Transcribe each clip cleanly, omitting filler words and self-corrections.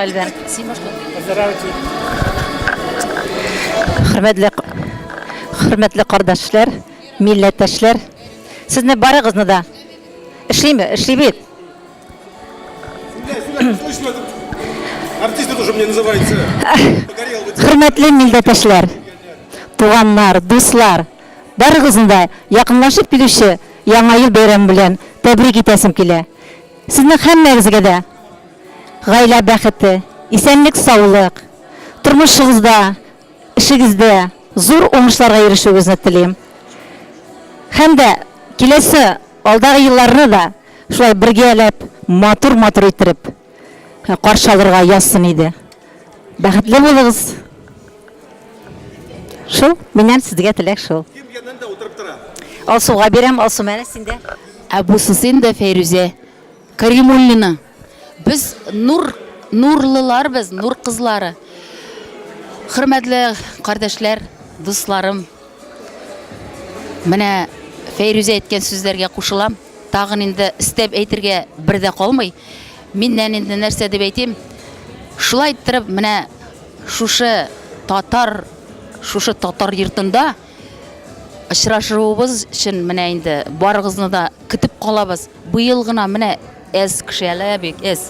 Башла, Эльвер. Син башла. Хөрмәтле хөрмәтле кардәшләр, милләттәшләр, сезне барыгызны да эшлиме? Эшли бит. Артист тоже мне называется. Хөрмәтле милләттәшләр, туганнар, дуслар, барыгызны да якынлашып килүче Яңа ел бәйрәме белән тәбрик итәсем килә. Сезнең һәммәгезгә дә гаилә бәхете, исәнлек-саулык, тормышыгызда, эшегездә зур уңышларга ирешүегезне телим. Һәм дә киләсе алдагы елларны да шулай бергәләп, матур-матур иттереп каршы алырга язсын иде. Бәхетле булыгыз. Шул, миннән сезгә теләк шул. Кем янында утырып тора? Алсуга бирәм, Алсу, менә синдә. Ә бусы инде Фәйрүзә Каримуллина. Без нур, нурлылар без, нур кызлары. Хөрмәтле кардәшләр, дусларым. Менә Фәйрүзә әйткән сүзләргә кушылам. Тагын инде өстәп әйтергә бер дә калмый. Миннән инде нәрсә дип әйтим? Шулай иттереп, менә шушы татар, шушы татар йортында очрашуыбыз өчен менә инде барыгызны да көтеп калабыз. Быел гына менә әз кеше әле, бик әз.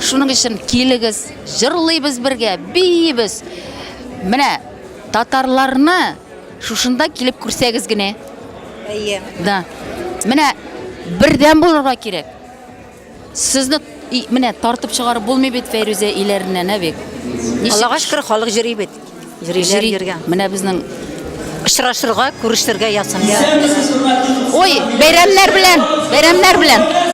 Шуның өчен килегез, җырлыйбыз бергә, биибез. Менә татарларны шушында килеп күрсәгез генә. Әйе. Да. Менә бердәм булырга кирәк. Сезне менә тартып чыгарып булмый бит Фәйрүзә өйләреннән, ә бик. Аллага шөкер, халык җыри бит. Җыриләр йөргән. Менә безнең очрашырга, күрешергә язсын. Ой, бәйрәмнәр белән, бәйрәмнәр белән.